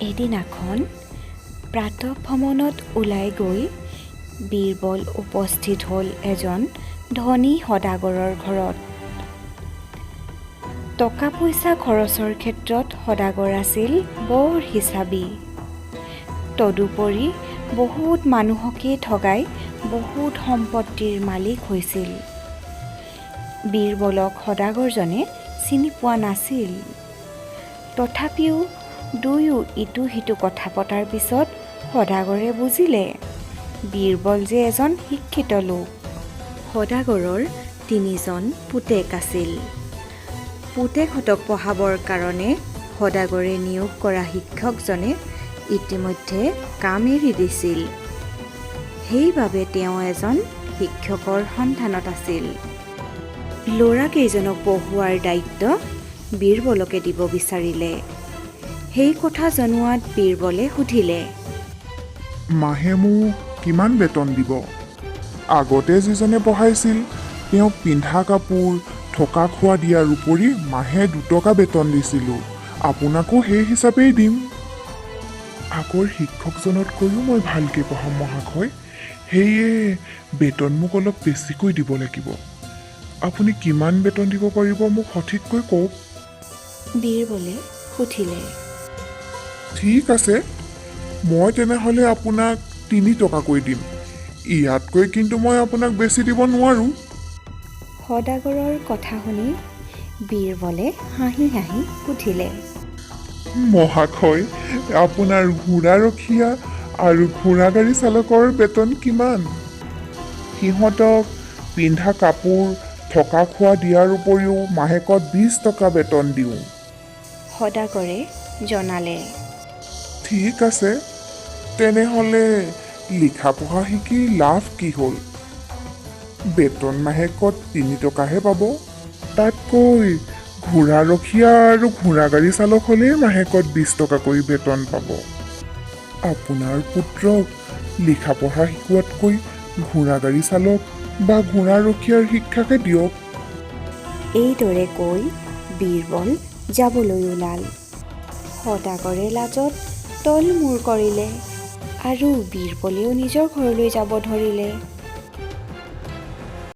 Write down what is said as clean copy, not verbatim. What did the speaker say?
এদিনাখন প্ৰাতঃভ্ৰমণত ওলাই গৈ বীৰবল উপস্থিত হ'ল এজন ধনী সদাগৰৰ ঘৰত। টকা পইচা খৰচৰ ক্ষেত্ৰত সদাগৰ আছিল বৰ হিচাবী। তদুপৰি বহুত মানুহকেই ঠগাই বহুত সম্পত্তিৰ মালিক হৈছিল। বীৰবলক সদাগৰজনে চিনি পোৱা নাছিল। তথাপিও দুয়ো ইটো সিটো কথা পতাৰ পিছত সদাগৰে বুজিলে বীৰবল যে এজন শিক্ষিত লোক। সদাগৰৰ তিনিজন পুতেক আছিল। পুতেকহঁতক পঢ়াবৰ কাৰণে সদাগৰে নিয়োগ কৰা শিক্ষকজনে ইতিমধ্যে কাম এৰি দিছিল। সেইবাবে তেওঁ এজন শিক্ষকৰ সন্ধানত আছিল। ল'ৰাকেইজনক পঢ়ুৱাৰ দায়িত্ব বীৰবলকে দিব বিচাৰিলে। সেই কথা জনোৱাত বীৰবলে সুধিলে, মাহে মোক কিমান বেতন দিব? আগতে যিজনে পঢ়াইছিল, তেওঁক পিন্ধা কাপোৰ, থকা খোৱা দিয়াৰ উপৰি মাহে 2 টকা বেতন দিছিলোঁ। আপোনাকো সেই হিচাপেই দিম। আগৰ শিক্ষকজনতকৈও মই ভালকৈ পঢ়াম মহাশয়, সেয়ে বেতন মোক অলপ বেছিকৈ দিব লাগিব। আপুনি কিমান বেতন দিব পাৰিব, মোক সঠিককৈ কওক। বীৰবলে সুধিলে। ঠিক আছে, মই তেনেহ'লে আপোনাক 3 টকাকৈ দিম। ইয়াতকৈ কিন্তু মই আপোনাক বেছি দিব নোৱাৰোঁ। সদাগৰৰ কথা শুনি বীৰবলে হাঁহি হাঁহি সুধিলে, মহাশয়, আপোনাৰ ঘোঁৰাৰখীয়া আৰু ঘোঁৰাগাড়ী চালকৰ বেতন কিমান? সিহঁতক পিন্ধা কাপোৰ, থকা খোৱা দিয়াৰ উপৰিও মাহেকত 20 টকা বেতন দিওঁ। সদাগৰে জনালে। ঠিক আছে, তেনেহ'লে লিখা পঢ়া শিকি লাভ কি হ'ল? বেতন মাহেকত 3 টকাহে পাব। তাতকৈ ঘোঁৰাৰখীয়া আৰু ঘোঁৰাগাড়ী চালক হ'লেই মাহেকত 20 টকাকৈ বেতন পাব। আপোনাৰ পুত্ৰক লিখা পঢ়া শিকোৱাতকৈ ঘোঁৰাগাড়ী চালক বা ঘোঁৰাৰখীয়াৰ শিক্ষাকে দিয়ক। এইদৰে কৈ বীৰবল যাবলৈ ওলাল। সদাগৰে লাজত তল মূৰ কৰিলে আৰু বীৰবলেও নিজৰ ঘৰলৈ যাব ধৰিলে।